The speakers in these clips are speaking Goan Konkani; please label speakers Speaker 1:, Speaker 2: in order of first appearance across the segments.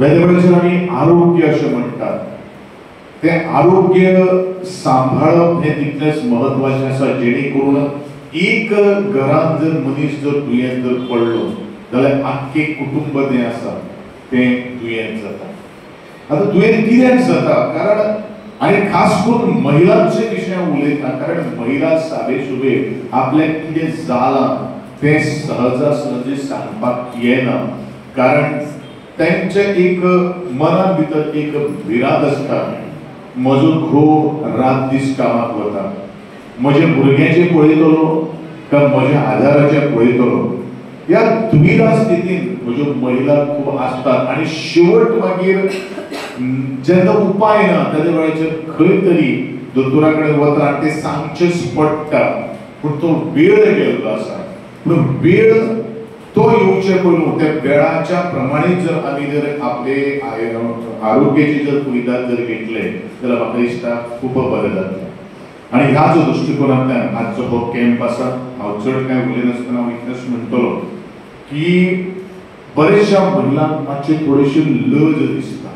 Speaker 1: वेगवेगळे आमी आरोग्य अशें म्हणटात तें आरोग्य सांबाळप हें तितलेंच म्हत्वाचें आसा, जेणे करून एक घरांत जर मनीस जर दुयेंत जर पडलो जाल्यार आख्खें कुटुंब जें आसा तें दुयेंत जाता. आतां दुयेंत कित्याक जाता? कारण आनी खास करून महिलांचे विशय हांव उलयता, कारण महिला साबे सुबे आपल्याक कितें जालां तें सहजा सहजी सांगपाक येना, कारण तेंचे एक मनान भितर एक भिरांत आसता, म्हजो घोव रात दीस कामाक वता, म्हजे भुरग्यांचे पळयतलो काय म्हज्या आदाराचें पळयतलो, ह्या दुविधा स्थितीन म्हज्यो महिला खूब आसतात. आनी शेवट मागीर जेन्ना उपाय ना तेज्या वेळाचेर खंय तरी दोतोरा कडेन वता आनी तें सांगचेंच पडटा, पूण तो वेळ गेल्लो आसा. पूण वेळ तो येवचे पयलू त्या वेळाच्या प्रमाणे जर आमी जर आपले आरोग्याची जर कुयदाद जर घेतले जाल्यार म्हाका दिसता खूब बरें जातलें. आनी ह्याच दृश्टिकोनांतल्यान आजचो हो कॅम्प आसा. हांव चड कांय उलयनासतना हांव इतलेंच म्हणटलो की बरेचशा महिलांक मातशी थोडीशी लज दिसता,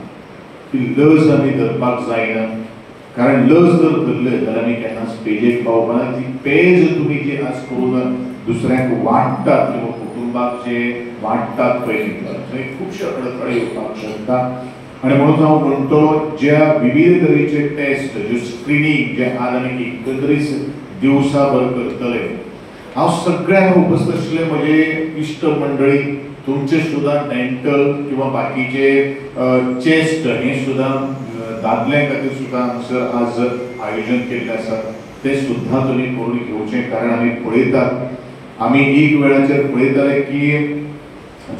Speaker 1: ती लज आमी धरपाक जायना, कारण लज जर धरले जाल्यार आमी केन्ना स्टेजीक पावपाना. ती पेज तुमी जी आज करून दुसऱ्यांक वाडटात किंवा कुटुंबाक जे वाडटात पळय थंय खुबशे अडथळे येवपाक शकता. आनी म्हणून हांव म्हणटलो ज्या विविध तरेचे टेस्ट, ज्यो स्क्रिनींग जे आज आमी एकंदरीत दिवसाभर करतले, हांव सगळ्यांक उपस्थित आशिल्ले म्हजे इश्ट मंडळी, तुमचे सुद्दां डेंटल किंवा बाकीचे चेस्ट हे सुद्दां दादल्यां खातीर सुद्दां हांगसर आज आयोजन केल्लें आसा, तें सुद्दां तुमी करून घेवचें. कारण आमी पळयतात, आमी एक वेळाचेर पळयताले की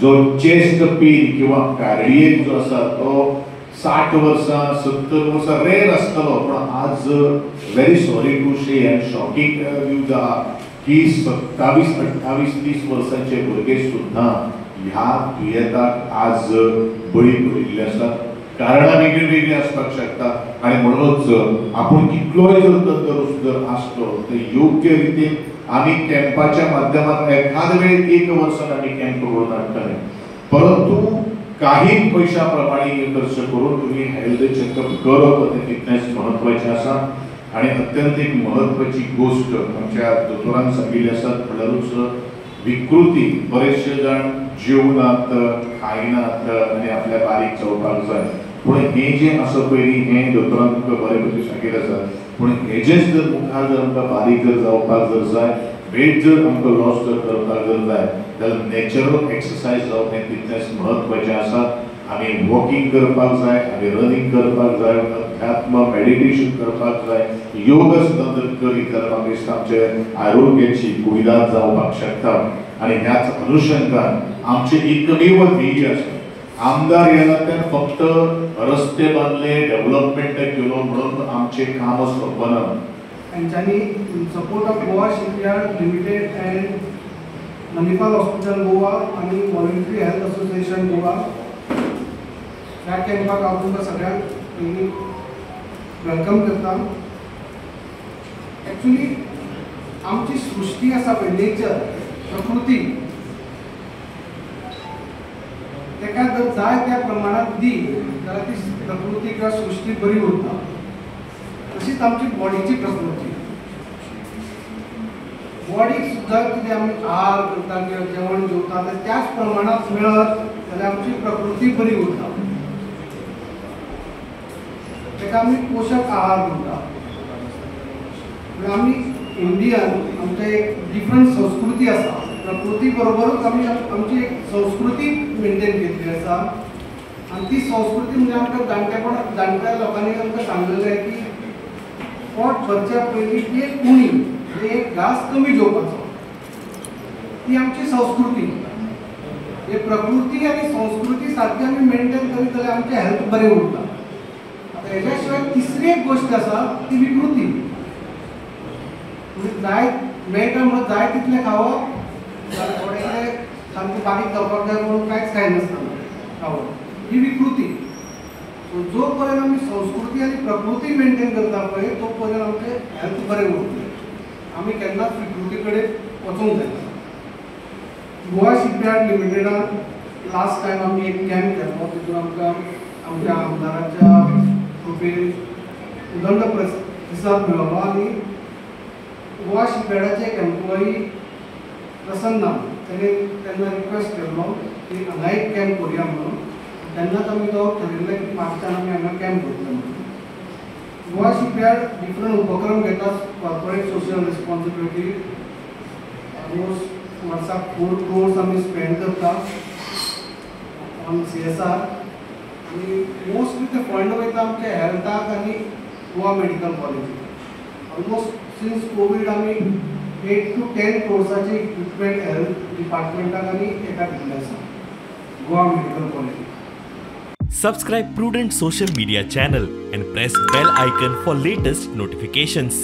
Speaker 1: जो चेस्ट पेन किंवा कार्डियक जो आसा तो 60 वर्सां 70 वर्सां रेर आसतलो, पूण आज very sorry to say and shocking news आहा की 27, 28, 30 वर्सांचे भुरगे सुद्दां ह्या दुयेंताक आज बळी पडिल्ले आसात. कारणां वेगळीं वेगळीं आसपाक शकता आनी म्हणूनच आपूण कितलोय जर तंदुरुस्त जर आसलो तर योग्य रितीन आमी कॅम्पाच्या माध्यमांत एखाद वेळ एक वर्सान आमी कॅम्प करून हाडटले, परंतु काही पयशा प्रमाणे खर्च करून तुमी हेल्थ चॅकअप करप तें तितलेंच म्हत्वाचें आसा. आनी अत्यंत एक म्हत्वाची गोश्ट आमच्या दोतोरान सांगिल्ली आसा, म्हणल्यारूच विकृती. बरेचशे जाण जेवनात, खायनात आनी आपल्या बारीक जावपाक जाय, पूण हें जें आसा पयलीं हें दोतोरान तुमकां बरे भशेन सांगिल्लें आसा, पूण हेजेच जर मुखार जर आमकां बारीक जर जावपाक जर जाय, वेट जर आमकां लॉस जर करपाक जर जाय जाल्यार नॅचरल एक्सरसायज जावप हें तितलेंच म्हत्वाचें आसा. आमी वॉकिंग करपाक जाय, आमी रनिंग करपाक जाय, अध्यात्म मेडिटेशन करपाक जाय, योग सुद्दां जर करीत जाल्यार म्हाका दिसता आमचे आरोग्याची कुयदाद जावपाक शकता. आनी ह्याच अनुशंगान आमचें एकमेव ध्येय आसा, आमदार ह्या नात्यान फक्त रस्ते बांदले, डेव्हलपमेंट केलो म्हणून आमचें काम सोंपना.
Speaker 2: तांच्यांनी in support of Goa shipyard limited and Manipal hospital Goa आनी वॉलंटरी हेल्थ असोसिएशन गोवा ह्या कॅम्पाक हांव तुमकां सगळ्यांक पयलीं welcome करता. एक्चुली आमची सृश्टी आसा पळय, नेचर, प्रकृती, ताका जर जाय त्या प्रमाणांत दी जाल्यार ती प्रकृती किंवा सृश्टी बरी उरता. तशीच आमची बॉडीची प्रकृती, बॉडीक सुद्दां कितें आमी आहार करता किंवा जेवण जेवता तें त्याच प्रमाणांत मेळत जाल्यार आमची प्रकृती बरी उरता. ताका आमी पोशक आहार म्हणटा. आमी इंडियन, आमचे एक डिफरंट संस्कृती आसा, प्रकृती बरोबरूच आमी आमची एक संस्कृती मेनटेन केल्ली आसा. आनी ती संस्कृती म्हणजे आमकां जाणटेपण, जाणट्या लोकांनी आमकां सांगलेलें की पोट भरच्या पयलीं एक उणी म्हणजे एक घास कमी जेवपाचो, ती आमची संस्कृती. हे प्रकृती आनी संस्कृती सारकी आमी मेनटेन करीत जाल्यार आमचें हेल्थ बरें उरता. आतां हेज्या शिवाय तिसरी एक गोश्ट आसा ती विकृती. म्हणजे जाय मेळटा म्हणून जाय तितलें खावप, थोडे सामकें बारीक जावपाक जाय म्हणून कांयच खायनासतना खावप, ही विकृती. सो जो पर्यंत आमी संस्कृती आनी प्रकृती मेनटेन करता पळय तो पर्यंत आमचें हेल्थ बरें उरतलें. आमी केन्नाच विकृती कडेन वचूंक जायना. गोवा शिपयार्ड लिमिटेडान लास्ट टायम आमी एक कॅम्प केल्लो, तितून आमकां आमच्या आमदाराच्या कृपेन उदंड प्रतिसाद मेळ्ळो आनी गोवा शिपयार्डाचे एक एम्प्लॉई प्रसन्न तेणे तेन्ना रिक्वेस्ट केल्लो की हांगा एक कॅम्प करुया म्हणून. तेन्नाच आमी तो ठरयल्लें की मार्चान आमी हांगा कॅम्प करतले म्हणून. गोवा शिपयार्ड डिफरंट उपक्रम घेता, कॉर्पोरेट सोशल रिस्पॉन्सिबिलिटी. ऑलमोस्ट वर्साक 4 crores आमी स्पेंड करता ऑन CSR आनी मोस्टली ते फंड वयता आमच्या हेल्थाक आनी गोवा मेडिकल कॉलेजीक. ऑलमोस्ट सिन्स कोवीड आमी 8 to 10 crores equipment health डिपार्टमेंटाक आनी हेका दिल्लें आसा गोवा मेडिकल कॉलेजीक.
Speaker 3: Subscribe Prudent Social Media channel and press bell icon for latest notifications.